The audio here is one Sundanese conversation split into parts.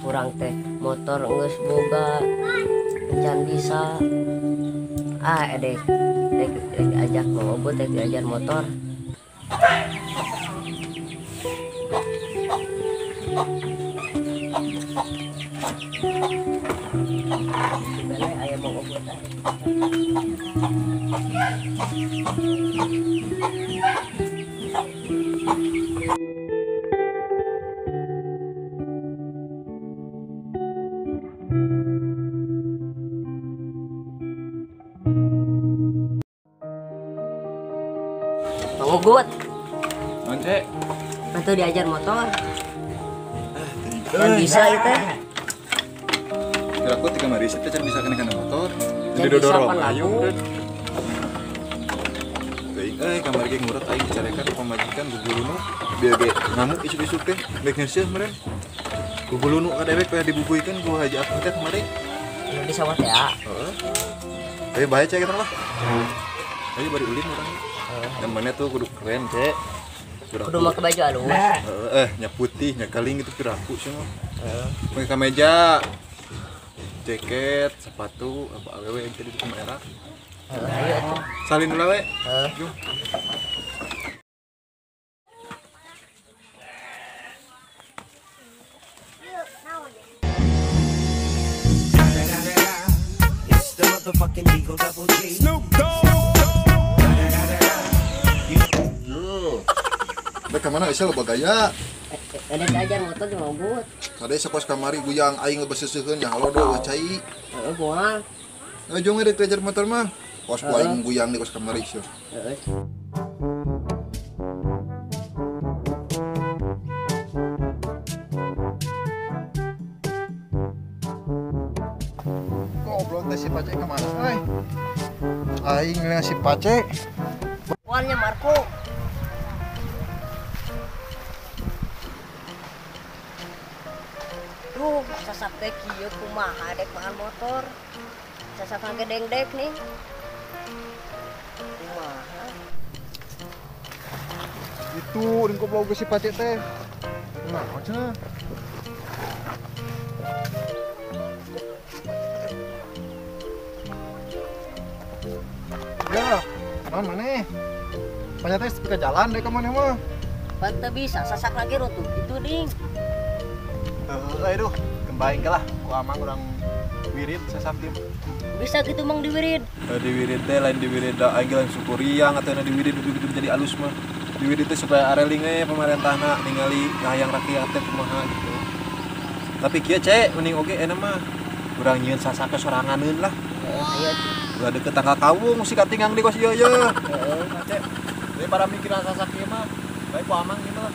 Kurang teh motor geus boga can bisa. Ah edek dek diajak mau obot dek diajar motor. Bele aya mau obot. Mangugut. Mance. Bantu diajar motor. Dan bisa itu. Kira aku tiga mari sih can bisa kena motor. Jadi dodorong ayo. Teuing euy kamari ge ngurut aing dicarekan ku pamajikan gugulunu bieu ge ngamuk isuk-isuk teh rek ngeuseuh meureun. Gugulunu ka dewek we dibubuikeun ku Haji Akung teh kamari. Di sawah teh ya. Heeh. Ayo bae cek eta lah. Ayo bari ulin urang. Yang mana tuh kudu keren, Cek. Kudu make baju halus. Heeh, nya putih, nya kaling itu piraku sih mah. Heeh. Make kameja, jaket, sepatu, apa awewe yang tadi di kamera. Heeh, ayo atuh. Salin dulu we. Heeh. It's the motherfucking Eagle Double G. Snoop Dogg. Rek ka mana Aisyah loba gaya? Ada diajar motor di mogut. Kade sakos kamari guyang aing lebih seuseun nya halodo eueuh cai. Heeh, moal. Jong rek diajar motor mah. Kos ku aing guyang di kos kamari seuh. Heeh. Goblok teh si Pace ka mana euy? Aing ngeunah si Pace. Moalnya Marco. Duh, sasak teh kieu kumaha dek makan motor. Sasak ngedengdek nih. Kumaha? Itu ring goblok si Pace teh. Kumaha cenah? Ya, naon maneh? Pace teh ke jalan dek ka maneh mah. Pan teu bisa sasak lagi runtuh itu ding. Aduh, kembaing lah, ku amang urang wirid sasak tim. Bisa gitu mang diwirid? Diwirid teh lain diwirid da aing lain syukuriang atau di wirid gitu jadi alus mah. Diwirid teh supaya areling we pamarentahna ningali kahayang rakyat teh kumaha gitu. Tapi kieu cek mending oge enak mah urang nyieun sasake soranganeun lah. Heeh, ayo tuh. Ulah deket tanggal kawung si katingang di kos ieu ye. Heeh, cek. Daripada mikiran sasak ieu mah, bae ku amang ieu mah.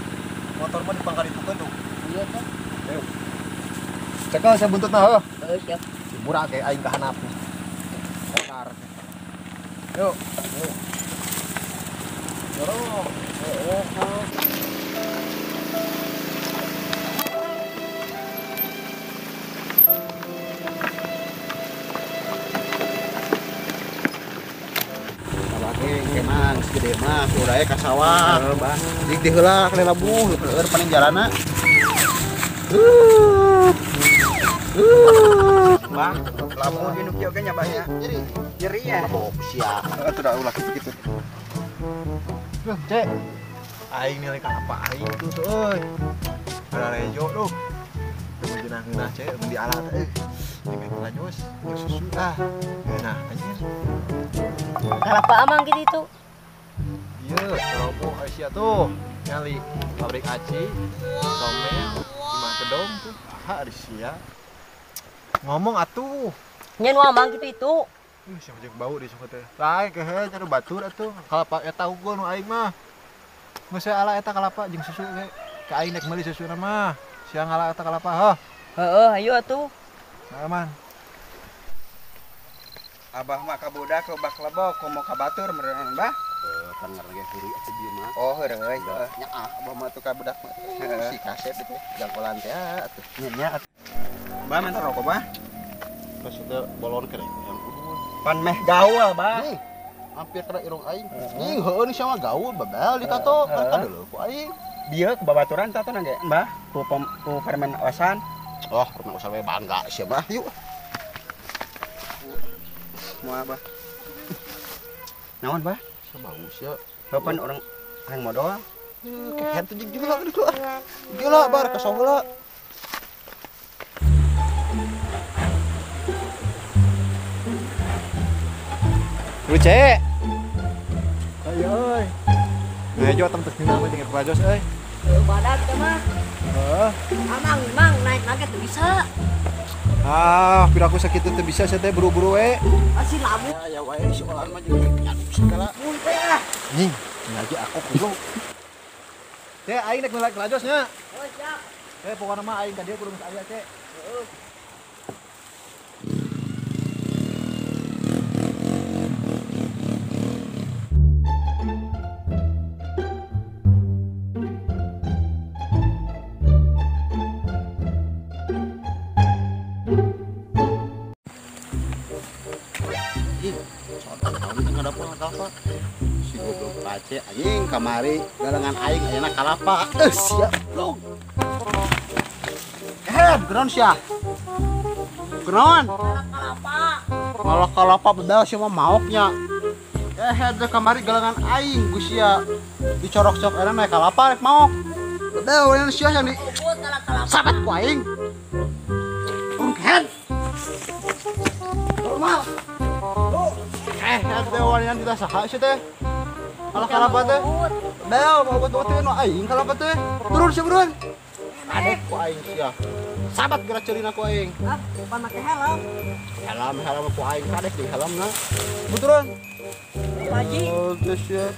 Motor mah dipangkaritukeun tuh. Iya teh. Ayo. Cekel saya buntutna heuh. Heuh, siap. Si murah kayak aing ka handap. Motor. Yuk. Yuk. Dorong. Heeh. Sabake kemang geus gede mah kudu ka sawah. Heeh, Bah. Dik diheula ka labuh, heueur paling jalana. Bang, lamun di nu kieu ge nya Bah nya. Nyeri. Nyeri ya. Mabok sia. Atuh da ulah kitu-kitu. Duh, Cek. Aing nilai ka apa aing tuh euy. Ada rejo duh. Teu ngeunah-ngeunah Cek, mun diala teh euy. Dengan lanyos, jeung susu ah. Ngeunah anjir. Kalapa amang kitu itu? Ieu, ceroboh Aisyah tuh. Nyali pabrik aci, somel, imah kedong tuh. Ah, Aisyah. Ngomong atuh. Nya nu amang kitu itu. Siapa jeung bau di sungguh teh. Lain kehe nya batur atuh. Kalapa eta unggul nu aing mah. Geus ala eta kalapa jeung susu ge. Ka aing nek meuli susuna mah. Siang ala eta kalapa heuh. Heeh, ayo atuh. Aman. Abah mah ka budak lebak lebok komo ka batur meureun bah. Panger ge heureuy atuh dieu mah. Oh, heureuy. Heeh. Nya ah abah mah tuh ka budak mah. Si kasep teh jangkolan teh atuh. Nya atuh. Bah minta rokok bah. Terus itu bolon kerek yang udun. Pan meh gaul bah. Nih, hampir kena irung aing. Nih, heueuh nih sama gaul babel di tato. Kan dulu ku aing. Bieu ku babaturan tato nang ge, Mbah. Ku permen osan. Oh, rumah usah we bangga sia mah yuk. Mau apa? Naon, Bah? Bau sia. Bapan orang hayang modal. Kehead tuh gila gitu ah. Gila bar ka heula. Lu cek. Ayo euy. Rejo tem teu nama jeung rajos euy. Badak teh mah. Heeh. Amang mang naik lagi teu bisa. Ah, piraku sakitu teu bisa sia teh buru-buru we. Masih labu. Ya wae si olah mah jeung nyaduk segala. Mun teh ah. Nying, ngaji aku kudu. Cek aing rek nulak rajos nya. Oh, siap. Pokona mah aing ka dieu kudu geus aya, Cek. Heeh. Si goblok pace anjing kamari galengan aing ayeuna kalapa. Sia blog. Geron sia. Geron. Kalapa. Malah kalapa bedal sia mah maoknya. Teh kamari galengan aing sia. Dicorok-corok ayeuna naik kalapa rek maok. Bedal urang sia yang di sabat ku aing. Turun kehed. Normal. Teh wanian tidak saha sih teh. Alah kalapa teh. Bel mau buat teh no aing kalapa teh. Turun sih buruan. Adek ku aing sia. Sabat gerak ceulina ku aing. Ah, pan make helm. Helm helm ku aing kadek di helmna. Turun. Haji. Oh, geus sia.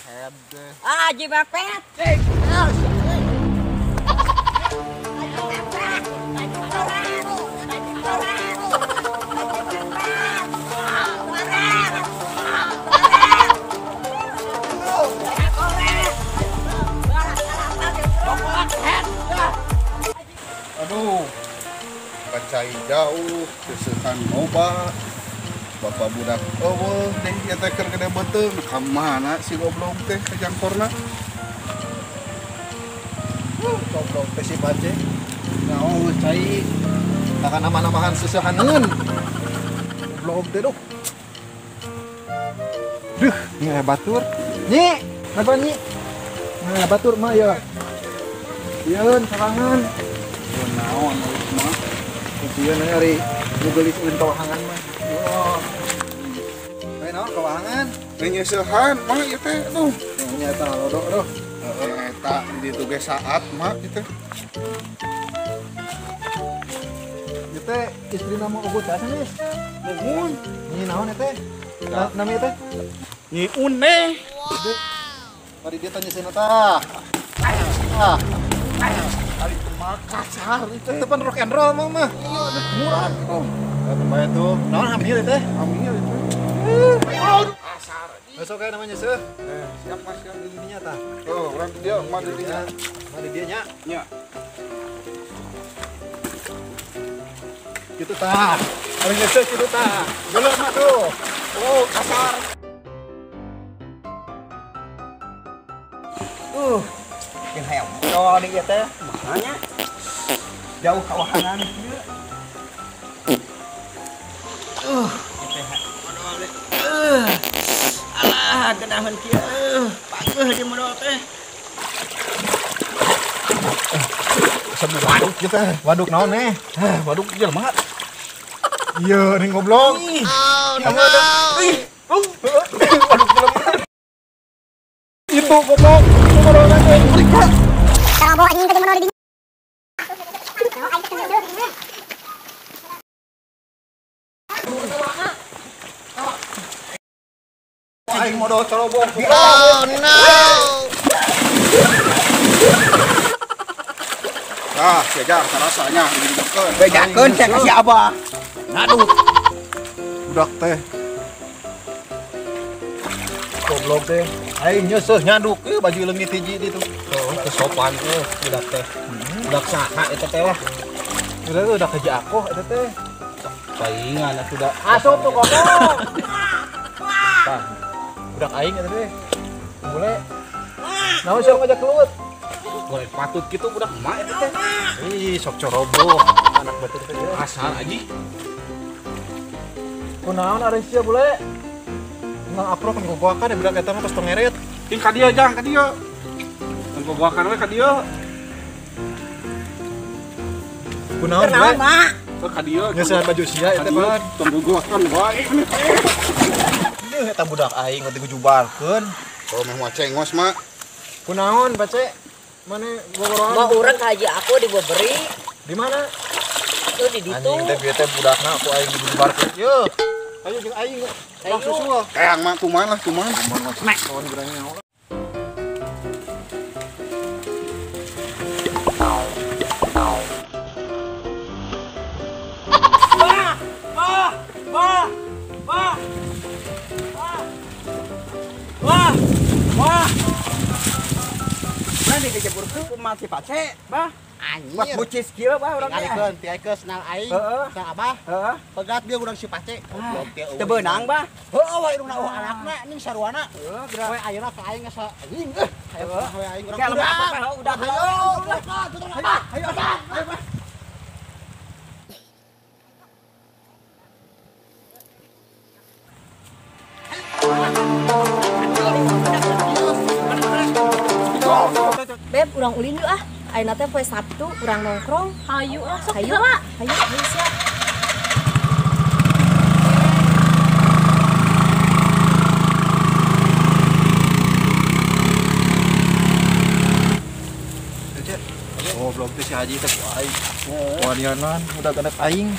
Head teh. Ah, Haji mepet. Aduh, kacai jauh, kesehan loba, bapak budak eueuh deh ieu teh keur gede beuteung, ka mana si goblok teh kajangkorna? Goblok teh si pace. Naon cai, takkan nama-namahan sesehaneun. Goblok teh duh. Duh, nyi batur. Nyi, napa nyi? Nah, batur mah ya. Yeun sorangan. Naon mah. Ieu ari nu geulis ulin kawahangan mah. Oh. Bae naon kawahangan? Nyeuseuhan mah ieu teh aduh. Nya eta lodok duh. Eta di ditu ge saat mah ieu teh. Ieu teh istrina mah ugut teh sanes. Muhun. Nyi naon eta teh? Nami teh? Nyi Une. Mari dia tanya seuna tah. Ah. Ari kasar itu depan rock and roll mah mah. Iya, murah tuh. Eta tuh. Naon hamil teh? Hamil itu. Kasar. Besok kayak namanya seuh. Siap Mas ya. Ininya tah. Oh, urang dia mah di dinya. Mah di dieu nya. Nya. Kitu tah. Ari nyeuseut kitu tah. Geuleuh mah tuh. Oh, kasar. Jeung hayang modal di ieu teh. Makanya jauh kawahangan kieu. Ieu teh modal deh. Alah, geunaheun kieu. Pageuh di modal teh. Waduk kieu teh. Waduk naon eh? Waduk jelema. Iya, ning goblok. Oh, no. Ih. Waduk jelema. Itu goblok. Aing modal corobong. Oh no. Ah, sia jang sarasanya dibejakeun. Bejakeun sia ka si Abah. Aduh. Budak teh. Goblok teh. Aing nyeuseuh nyaduk ieu baju leungit hiji ditu. Oh, kesopan teh budak teh. Budak saha eta teh lah. Udah tuh udah kerja aku eta teh. Paingan atuh da. Asup tuh goblok. Tah. Budak aing eta teh. Bule. Naon sia ngajak kelut? Goreng patut kitu budak emak eta teh. Ih, sok coroboh anak batur teh. Asal aji. Kunaon ari sia bule? Nang aprok ngogoakan ya budak eta mah tos tongeret. Ting ka dieu jang ka dieu. Ngogoakan we ka dieu. Kunaon bule? Ka dieu. Ngesehan baju sia eta mah. Tong gogoakan wae. Ieu eta budak aing teh gujubarkeun. Oh meh moal cengos mah. Kunaon Pace? Mane gogoroan? Mau urang ka haji aku dibeberi. Di mana? Itu di ditu. Anjing teh bieu teh budakna ku aing dibubarkeun. Yeuh. Ayo jeung aing langsung susul. Kayang mah kumaha lah kumaha. Kumaha kawan berani nyawa. Bah! Bah! Bah! Bah! Wah! Wah! Mana dijeburkeun kumaha si Pace, Bah? Anjir. Buat bucis kieu bah urang teh. Tinggalikeun, tinggalikeun senal aing. Heeh. Sa abah. Heeh. Pegat dia urang si Pace. Goblok teh. Teu beunang bah. Heueuh we irungna eueuh anakna ning saruana. Heeh, geura. We ayeuna ka aing asa anjing euy. Hayo we aing urang. Udah hayo. Hayo, ayo, bah. Beb, urang ulin yuk ah. Ayeuna teh poe Sabtu, urang nongkrong. Hayu ah, sok hayu lah. Hayu, hayu siap. Oh, belum teh si Haji teh ku aing. Wanianan udah ganek aing.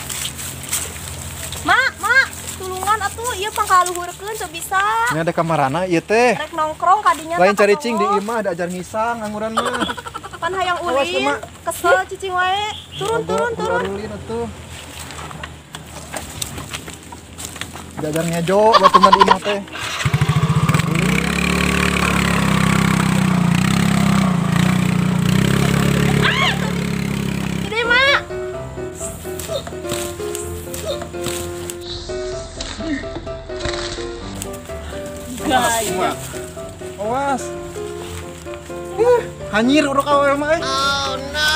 Mak, mak, tulungan atuh ieu pangkaluhurkeun teu bisa. Nya ada kamarana ieu teh. Rek nongkrong kadinya. Lain cari cing di imah ada ajar ngisang angguran mah. Pan hayang ulin, kesel cicing wae. Turun, turun, turun. Ulin atuh. Diajar ngejo batu mah di imah teh. Gede, Mak. Gaya. Awas. Hanyir urang awewe mah euy. Oh no.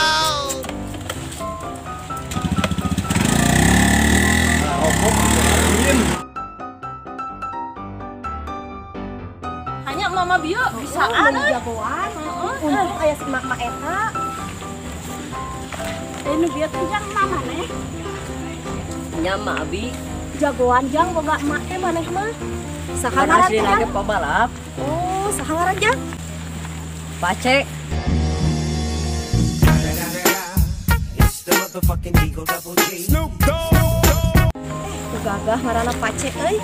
Hanya mama bio bisaan euy. Jagoan. Untung aya si mak-mak eta. Nu bieu teh jang mama neh. Nya mak abi. Jagoan jang boga emak teh maneh mah. Saha ngaran asli lagi pembalap. Oh, saha ngaran jang? Pace. Gagah ngaranna Pace euy.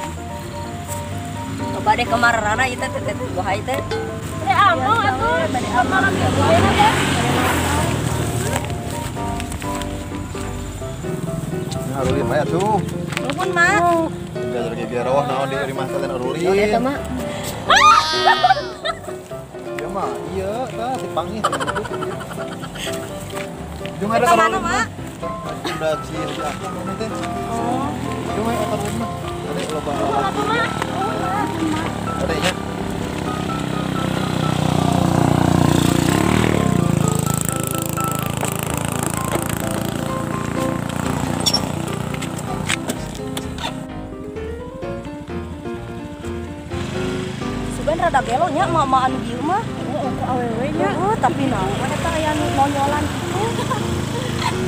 Coba deh kamarana ieu teh teh buhay teh. Teh among atuh, bade malam ieu buhay teh. Nah, arulin bae atuh. Nuhun, Mak. Diajar ge rawah naon di imah teh arulin. Naon eta, Mak? Iya, Mak. Iya, tah dipangih. Jeung ada ka mana, Mak? Udah si aku mana teh. Oh. Jeung we eta mah. Ada loba. Mak. Ada nya. Sugan rada gelo nya emak-emak anu bieu mah. Heeh, ku awewe nya. Heeh, tapi naon eta aya nu nonyolan kitu.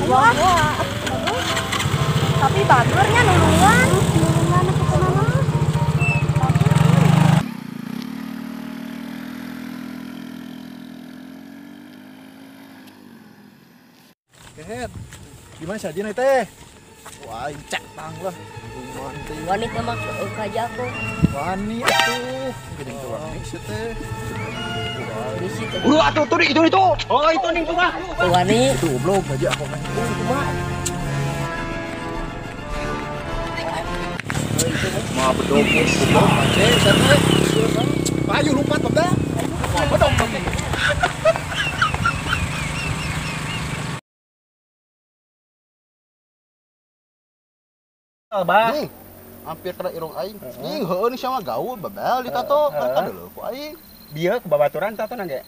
Wah. Tapi bageur nya nulungan. Nulungan pokona mah. Kehet. Gimana sih aja teh? Wah, cek tang lah. Wani teh mah kaja aku. Wani atuh. Geuning teh wani sih teh. Udah atuh tuh itu itu. Oh, itu ning tuh mah. Wani. Tuh goblok aja aku mah. Mah bedog goblok aja teh. Ayo lompat babda. Bedog babda. Bah. Nih, hampir kena irung aing. Nih, heueuh nih sama gaul babel ditato, kan dulu ku aing. Bieu ke babaturan tato nang ge.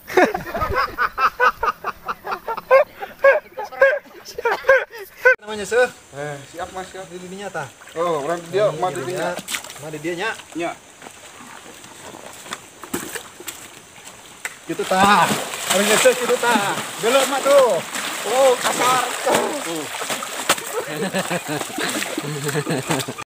Namanya seuh. Siap Mas siap. Di dinya tah. Oh, urang di dieu, mah di dinya. Mah di dieu nya. Nya. Gitu tah. Urang nyeuseuk kitu tah. Geuleuh mah tuh. Oh, kasar. Tuh.